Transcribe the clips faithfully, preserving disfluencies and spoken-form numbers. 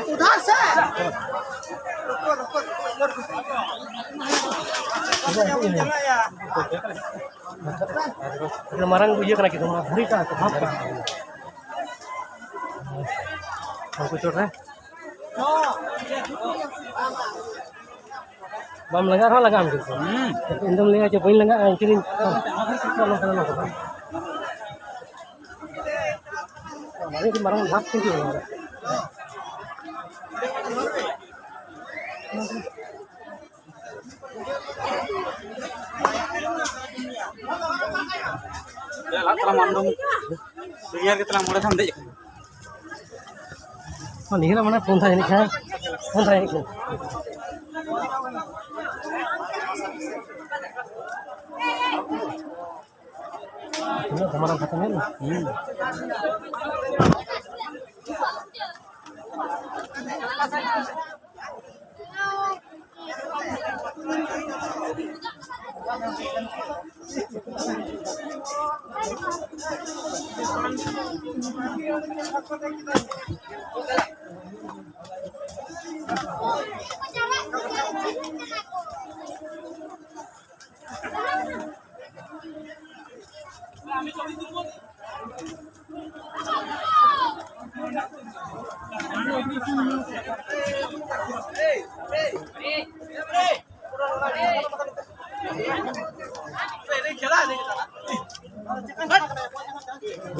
ᱩᱫᱷᱟᱨ ᱥᱮ᱾ ᱢᱟᱨᱟᱝ ᱤᱭᱟᱹ ᱠᱟᱱᱟ ᱠᱤᱱᱛᱩ ᱚᱱᱟ ᱵᱷᱩᱲᱤ ᱠᱟᱜᱼᱟ ᱠᱚ ᱵᱷᱟᱵᱽ ᱠᱟᱜᱼᱟ ᱠᱚ᱾ ᱩᱱᱠᱩ ᱪᱚᱴ ᱨᱮ ᱵᱟᱢ ᱞᱟᱜᱟᱜ ᱨᱮᱦᱚᱸ ᱞᱟᱜᱟᱜ ᱟᱢ ᱠᱤᱱᱛᱩ᱾ ᱦᱩᱸ᱾ ᱤᱧ ᱫᱚᱢ ᱞᱟᱹᱭᱟ ᱡᱮ ᱵᱟᱹᱧ ᱞᱟᱜᱟᱜᱼᱟ, ᱤᱧ ᱪᱮᱫ ᱤᱧ ᱢᱟᱨᱟᱝ ᱵᱷᱟᱵᱽ ᱠᱤᱱᱛᱩ ᱚᱱᱟ ᱫᱚ᱾ ᱞᱟᱜ ᱛᱟᱞᱟᱝ ᱟᱢ ᱫᱚ, ᱥᱤᱱᱤᱭᱟᱨ ᱜᱮ ᱛᱟᱞᱟᱝ ᱢᱚᱬᱮ ᱫᱷᱟᱣ ᱮᱢ ᱫᱮᱡ ᱟᱠᱟᱱᱟ᱾ ᱱᱤᱭᱟᱹ ᱢᱟᱱᱮ ᱯᱷᱳᱱ ᱛᱟᱦᱮᱸ ᱠᱟᱱᱟ, ᱯᱷᱳᱱ ᱛᱟᱦᱮᱸ ᱠᱟᱱᱟ᱾ ᱛᱤᱱᱟᱹᱜ ᱫᱷᱟᱢᱟᱨᱟᱢ ᱠᱟᱛᱷᱟ ᱢᱮᱱ? ᱦᱩᱸ᱾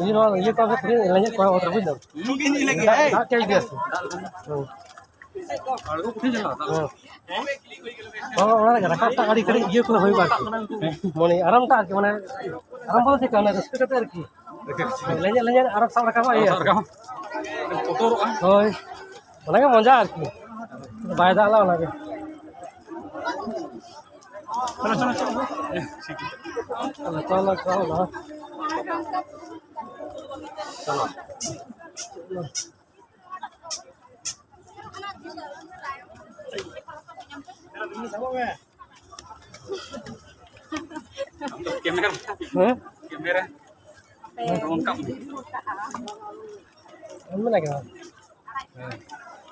ᱤᱭᱟᱹ, ᱱᱚᱣᱟ ᱤᱭᱟᱹ ᱠᱚ ᱟᱯᱮ ᱯᱩᱨᱟᱹ ᱞᱮᱸᱡᱮᱫ ᱠᱚᱲᱟ ᱠᱚ ᱵᱩᱡᱽ ᱫᱟᱢ? ᱫᱟᱜ ᱪᱮ ᱜᱮᱭᱟ ᱥᱮ? ᱦᱮᱸ᱾ ᱦᱚᱸ, ᱚᱱᱟ ᱨᱮᱜᱮ ᱨᱟᱠᱟᱵ ᱴᱟᱜ ᱟᱹᱰᱤ ᱠᱟᱹᱴᱤᱡ ᱤᱭᱟᱹ ᱠᱚ ᱦᱩᱭᱩᱜᱼᱟ ᱟᱨᱠᱤ᱾ ᱢᱟᱱᱮ ᱟᱨᱟᱢ ᱴᱟᱜ ᱟᱨᱠᱤ, ᱢᱟᱱᱮ ᱟᱨᱟᱢ ᱵᱚᱞᱛᱮ ᱪᱮᱫ ᱞᱮᱠᱟ, ᱚᱱᱟ ᱨᱟᱹᱥᱠᱟᱹ ᱠᱟᱛᱮ ᱟᱨᱠᱤ᱾ ᱞᱮᱸᱡᱮᱫ ᱞᱮᱸᱡᱮᱫ ᱟᱨᱟᱢ ᱥᱟᱵ ᱨᱟᱠᱟᱵᱟ, ᱤᱭᱟᱹ᱾ ᱥᱟᱵ ᱨᱟᱠᱟᱵᱟ᱾ ᱵᱚᱛᱚᱨᱚᱜᱼᱟ᱾ ᱦᱳᱭ, ᱚᱱᱟᱜᱮ ᱢᱚᱡᱟ ᱟᱨᱠᱤ᱾ ᱵᱟᱭ ᱫᱟᱜ ᱞᱮᱫᱟ ᱚᱱᱟᱜᱮ᱾ ᱪᱚᱞᱚ, ᱪᱚᱞᱚ, ᱪᱚᱞᱚ᱾ ᱪᱚᱞᱚ᱾ ᱟᱢ ᱫᱚ ᱠᱮᱢᱮᱨᱟ, ᱦᱮᱸ? ᱠᱮᱢᱮᱨᱟ᱾ ᱚᱱᱠᱟ᱾ ᱮᱢ ᱢᱮᱱᱟ ᱠᱮᱢᱮᱨᱟ᱾ ᱦᱮᱸ᱾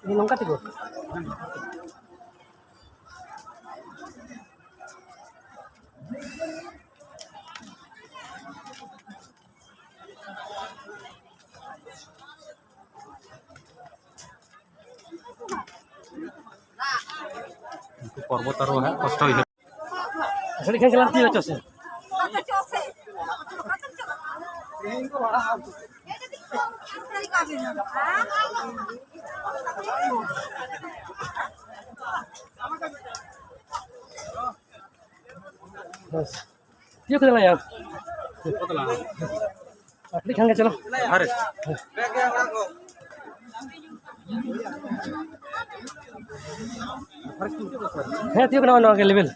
ᱱᱚᱝᱠᱟ ᱛᱮᱠᱚ᱾ ᱩᱱᱠᱩ ᱯᱚᱨᱵᱚᱛ ᱟᱨᱚ ᱦᱟᱸᱜ ᱠᱚᱥᱴᱚ ᱦᱩᱭᱩᱜᱼᱟ᱾ ᱟᱹᱰᱤ ᱠᱷᱟᱱ ᱜᱮᱞᱟᱝ ᱛᱤᱭᱳᱜ ᱦᱚᱪᱚ ᱥᱮ᱾ ᱵᱟᱥ᱾ ᱛᱤᱭᱳᱜ ᱠᱮᱫᱟ ᱞᱟᱝ ᱭᱟ᱾ ᱟᱨ ᱠᱟᱹᱴᱤᱡ ᱠᱷᱟᱱ ᱜᱮ ᱪᱚᱞᱚ᱾ ᱦᱮᱸ, ᱛᱤᱭᱳᱜ ᱠᱟᱱᱟ ᱱᱚᱣᱟ ᱜᱮ ᱞᱮᱵᱮᱞ᱾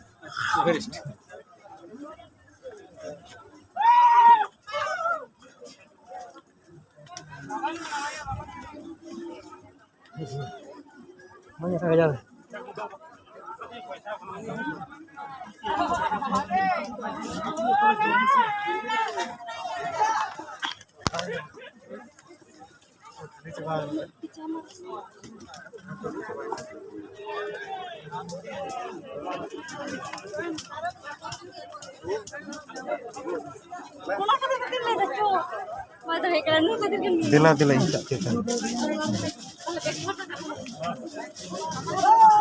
ᱫᱮᱞᱟ, ᱫᱮᱞᱟ, ᱤᱧ ᱥᱟᱶ ᱛᱮ ᱛᱟᱦᱮᱱ᱾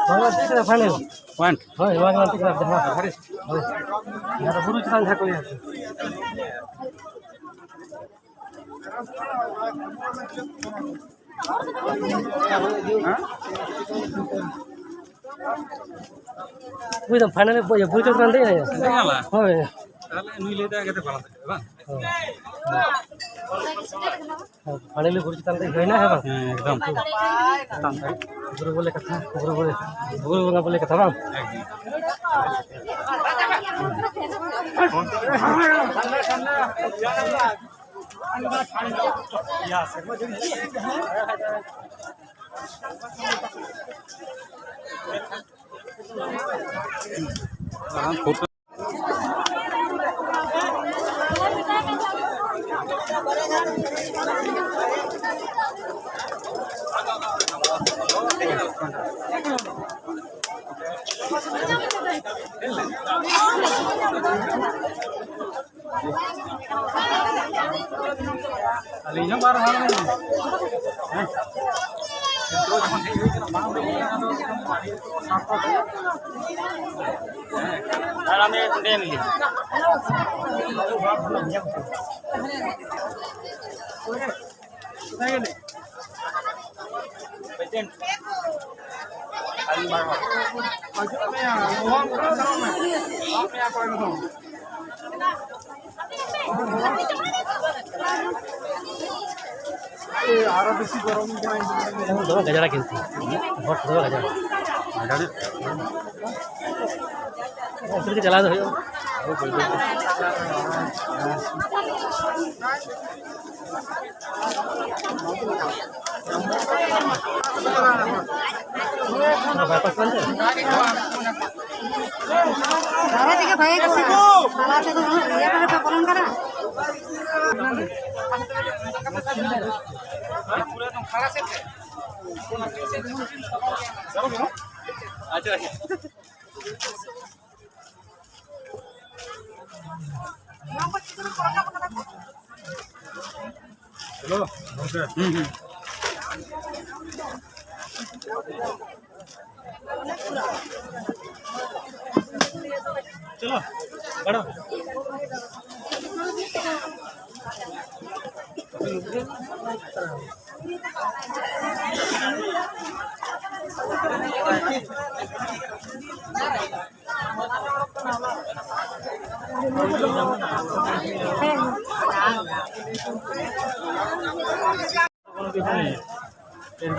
ᱵᱟᱝᱞᱟ ᱪᱮᱫ ᱠᱟᱱᱟ ᱯᱷᱟᱭᱱᱮᱞ? ᱯᱚᱭᱮᱱᱴ᱾ ᱦᱳᱭ, ᱵᱟᱝᱞᱟ ᱪᱮᱫ ᱠᱟᱱᱟ? ᱡᱟᱦᱟᱸ ᱦᱳᱭ᱾ ᱡᱟᱦᱟᱸ ᱫᱚ ᱵᱩᱨᱩ ᱪᱮᱛᱟᱱ ᱡᱟᱦᱟᱸ ᱠᱚ ᱞᱟᱹᱭᱟ᱾ ᱵᱩᱡᱽ ᱫᱟᱢ, ᱯᱷᱟᱭᱱᱟᱞ ᱵᱩᱨᱩ ᱪᱚᱴ ᱨᱮ ᱫᱮᱡ ᱦᱩᱭᱩᱜᱼᱟ᱾ ᱦᱳᱭ᱾ ᱛᱟᱦᱞᱮ ᱱᱩᱭ ᱞᱟᱹᱭ ᱫᱟ ᱟᱜᱮ ᱛᱮ ᱵᱟᱲᱟ ᱫᱮᱡ, ᱵᱟᱝ? ᱦᱳᱭ᱾ ᱯᱷᱟᱭᱱᱟᱞ ᱵᱩᱨᱩ ᱪᱮᱛᱟᱱ ᱫᱮᱡ ᱦᱩᱭᱱᱟ, ᱦᱮᱸ ᱵᱟᱝ? ᱦᱮᱸ, ᱮᱠᱫᱚᱢ᱾ ᱵᱩᱨᱩ ᱵᱚᱞᱮ ᱠᱟᱛᱷᱟ, ᱵᱩᱨᱩ ᱵᱚᱞᱮ, ᱵᱩᱨᱩ ᱵᱚᱸᱜᱟ ᱵᱚᱞᱮ ᱠᱟᱛᱷᱟ, ᱵᱟᱝ? ᱮᱠᱫᱚᱢ᱾ ᱛᱟᱲᱟᱢᱮ ᱚᱸᱰᱮ ᱞᱟᱹᱜᱤᱫ᱾ ᱫᱚᱢᱮ ᱜᱟᱡᱟᱲᱟ ᱠᱤᱱᱛᱩ᱾ ᱦᱚᱲ ᱫᱚᱢᱮ ᱜᱟᱡᱟᱲᱟ᱾ ᱚᱱᱛᱮ ᱨᱮᱜᱮ ᱪᱟᱞᱟᱣ ᱫᱚ ᱦᱩᱭᱩᱜᱼᱟ᱾ ᱫᱷᱟᱨᱟ ᱛᱮᱜᱮ ᱵᱷᱟᱜᱮ ᱠᱚᱜᱼᱟ᱾ ᱛᱟᱞᱟ ᱛᱮᱫᱚ ᱩᱱᱟᱹᱜ ᱤᱭᱟᱹ ᱠᱚᱨᱮ ᱯᱮ ᱵᱚᱞᱚᱱ ᱠᱟᱱᱟ᱾ ᱦᱮᱞᱳ, ᱜᱚᱢᱠᱮ᱾ ᱦᱩᱸ, ᱦᱩᱸ᱾ ᱪᱚᱞᱚ, ᱵᱟᱲᱚ᱾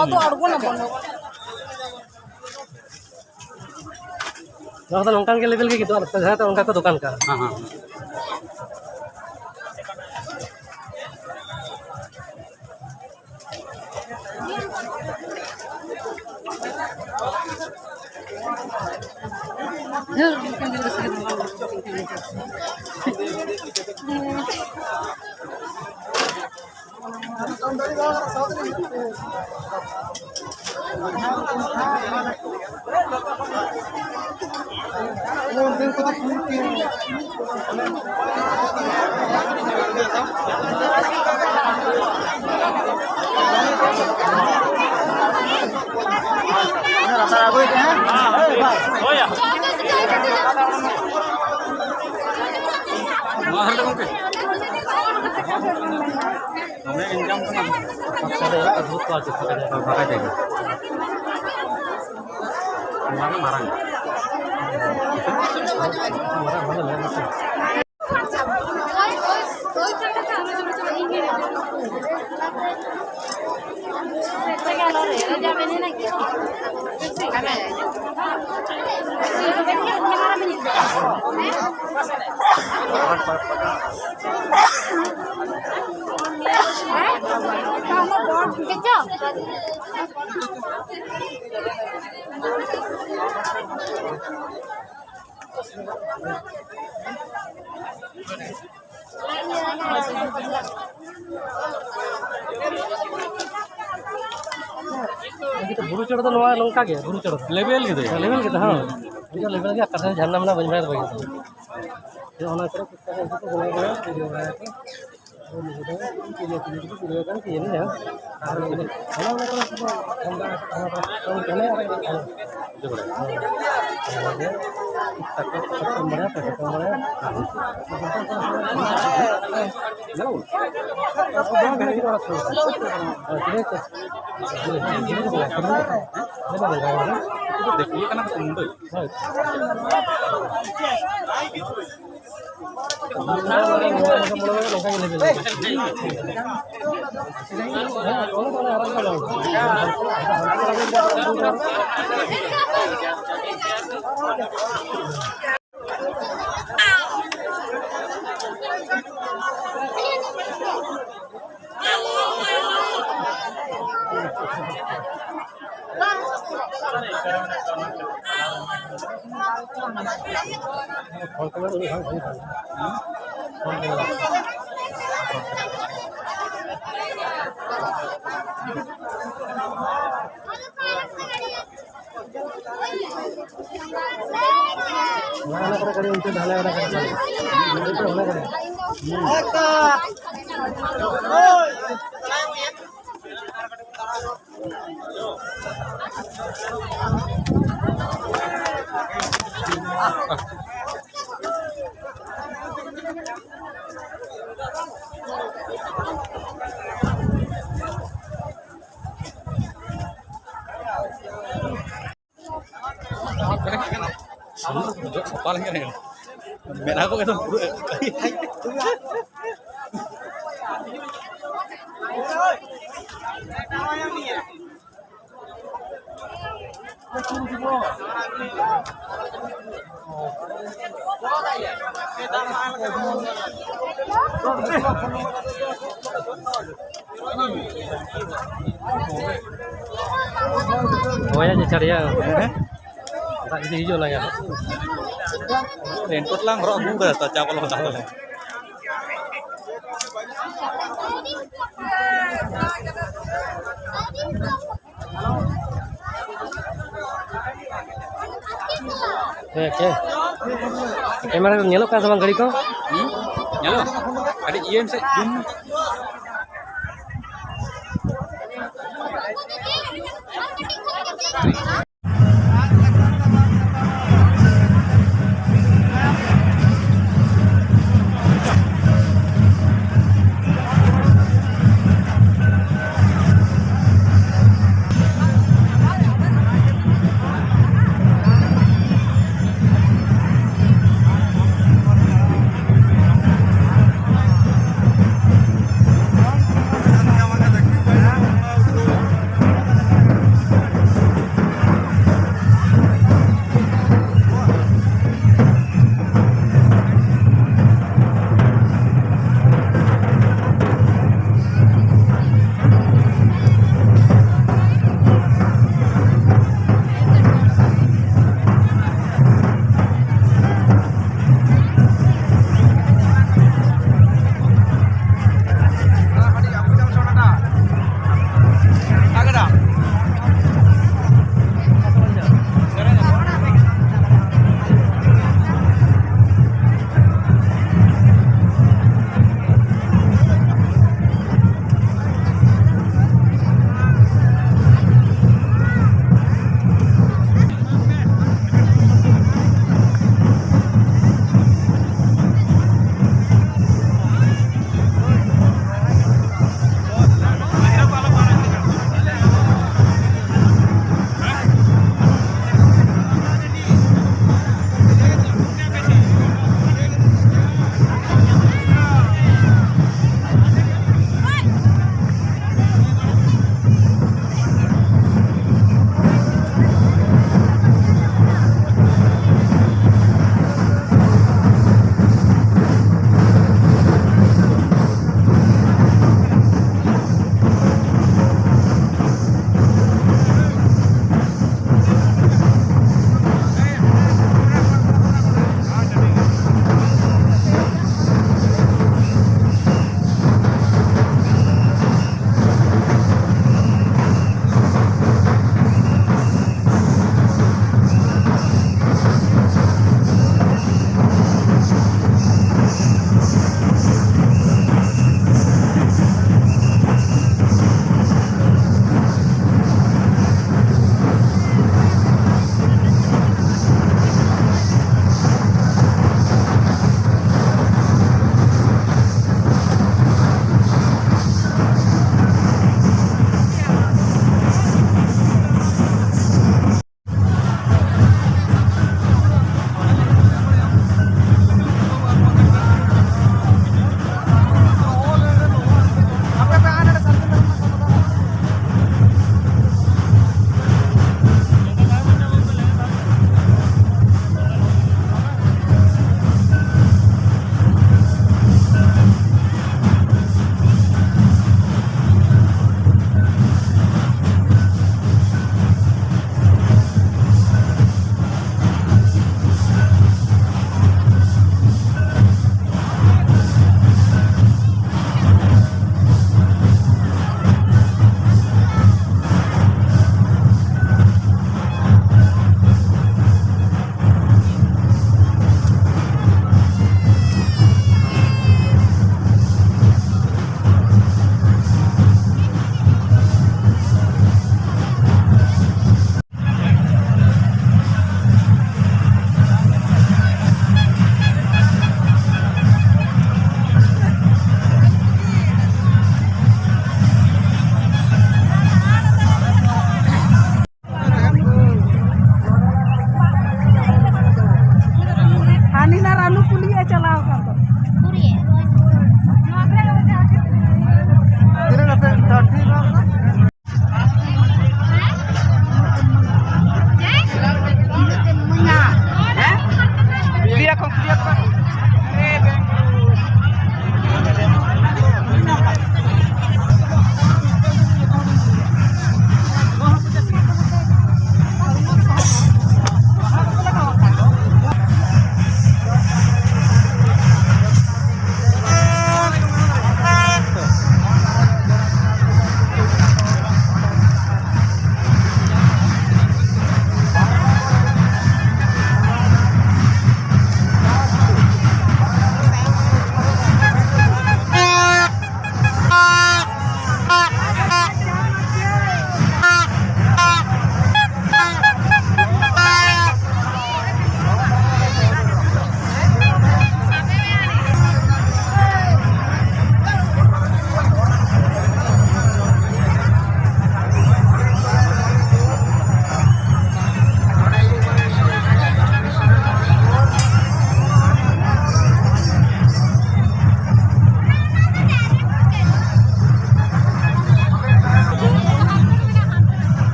ᱟᱫᱚ ᱟᱬᱜᱚᱱᱟᱵᱚᱱ᱾ ᱱᱚᱣᱟ ᱠᱚᱫᱚ ᱱᱚᱝᱠᱟᱱ ᱜᱮ ᱞᱮᱵᱮᱞ ᱜᱮ ᱠᱤᱱᱛᱩ ᱟᱨ ᱡᱟᱦᱟᱸ ᱫᱚ ᱚᱱᱠᱟ ᱠᱚ ᱫᱚᱠᱟᱱ ᱠᱟᱜᱼᱟ᱾ ᱦᱮᱸ, ᱦᱮᱸ᱾ ᱫᱚᱢᱮ ᱤᱱᱠᱟᱢ ᱠᱟᱱᱟ᱾ ᱯᱷᱟᱸᱠᱟ ᱡᱟᱭᱜᱟ᱾ ᱱᱚᱣᱟ ᱜᱮ ᱢᱟᱨᱟᱝ᱾ ᱵᱩᱨᱩ ᱪᱚᱴ ᱫᱚ ᱱᱚᱣᱟ ᱱᱚᱝᱠᱟ ᱜᱮ, ᱵᱩᱨᱩ ᱪᱚᱴ ᱫᱚ᱾ ᱞᱮᱵᱮᱞ ᱜᱮ ᱛᱟᱭᱟ᱾ ᱞᱮᱵᱮᱞ ᱜᱮ ᱛᱟᱭᱟ, ᱦᱮᱸ᱾ ᱱᱤᱛᱚᱜ ᱞᱮᱵᱮᱞ ᱜᱮ, ᱚᱠᱟ ᱴᱷᱮᱱ ᱡᱷᱟᱨᱱᱟ ᱢᱮᱱᱟᱜᱼᱟ ᱵᱟᱹᱧ ᱵᱟᱲᱟᱭᱟ, ᱵᱟᱹᱧ ᱵᱟᱲᱟᱭᱟ᱾ ᱚᱱᱟ ᱠᱚᱨᱮ ᱪᱮᱫ ᱞᱮᱠᱟ ᱩᱱᱠᱩ ᱠᱚ ᱵᱚᱸᱜᱟ ᱵᱩᱨᱩᱭᱟ, ᱯᱩᱡᱟᱹ ᱵᱟᱲᱟᱭᱟ ᱠᱚ᱾ ᱟᱨ ᱱᱤᱡᱮ ᱫᱚ ᱯᱩᱡᱟᱹ ᱠᱚ ᱠᱟᱱ ᱜᱮᱭᱟ, ᱦᱮᱸ᱾ ᱟᱨ ᱚᱱᱟ ᱠᱚᱨᱮ ᱫᱚ ᱟᱢᱫᱟ, ᱟᱢᱫᱟ ᱠᱚ ᱮᱱᱮᱡ ᱟᱨ ᱯᱩᱡᱟᱹ ᱵᱟᱲᱟᱭᱟ᱾ ᱦᱮᱸ᱾ ᱴᱟᱠᱟ ᱠᱚ ᱠᱚᱢ ᱵᱟᱲᱟᱭᱟ, ᱯᱚᱭᱥᱟ ᱠᱚᱢ ᱵᱟᱲᱟᱭᱟ᱾ ᱫᱤᱠᱩ ᱠᱟᱱᱟ ᱠᱚ ᱢᱩᱱᱰᱟᱹ᱾ ᱥᱟᱯᱷᱟ ᱞᱮᱱᱠᱷᱟᱱ ᱢᱮᱫᱦᱟ ᱠᱚ ᱮᱠᱫᱚᱢ ᱯᱩᱨᱟᱹ᱾ ᱦᱳᱭ, ᱟᱪᱪᱷᱟ, ᱪᱷᱟᱲᱤᱭᱟ᱾ ᱫᱟᱜ ᱡᱩᱫᱤ ᱦᱤᱡᱩᱜᱼᱟ, ᱚᱱᱟᱜᱮ᱾ ᱨᱮᱱᱠᱳᱴ ᱞᱟᱝ ᱦᱚᱨᱚᱜ ᱟᱹᱜᱩ ᱠᱟᱫᱟ ᱛᱚ, ᱪᱟ ᱵᱚᱞᱚᱱ ᱫᱟᱜ ᱵᱚᱞᱮ᱾ ᱦᱮᱸ, ᱪᱮᱫ? ᱠᱮᱢᱮᱨᱟ ᱨᱮ ᱧᱮᱞᱚᱜ ᱠᱟᱱᱟ ᱥᱮ ᱵᱟᱝ ᱜᱟᱹᱰᱤ ᱠᱚ? ᱦᱩᱸ? ᱧᱮᱞᱚᱜ? ᱠᱟᱹᱴᱤᱡ ᱤᱭᱟᱹ ᱢᱮᱥᱮ, ᱡᱩᱢ ᱢᱮ᱾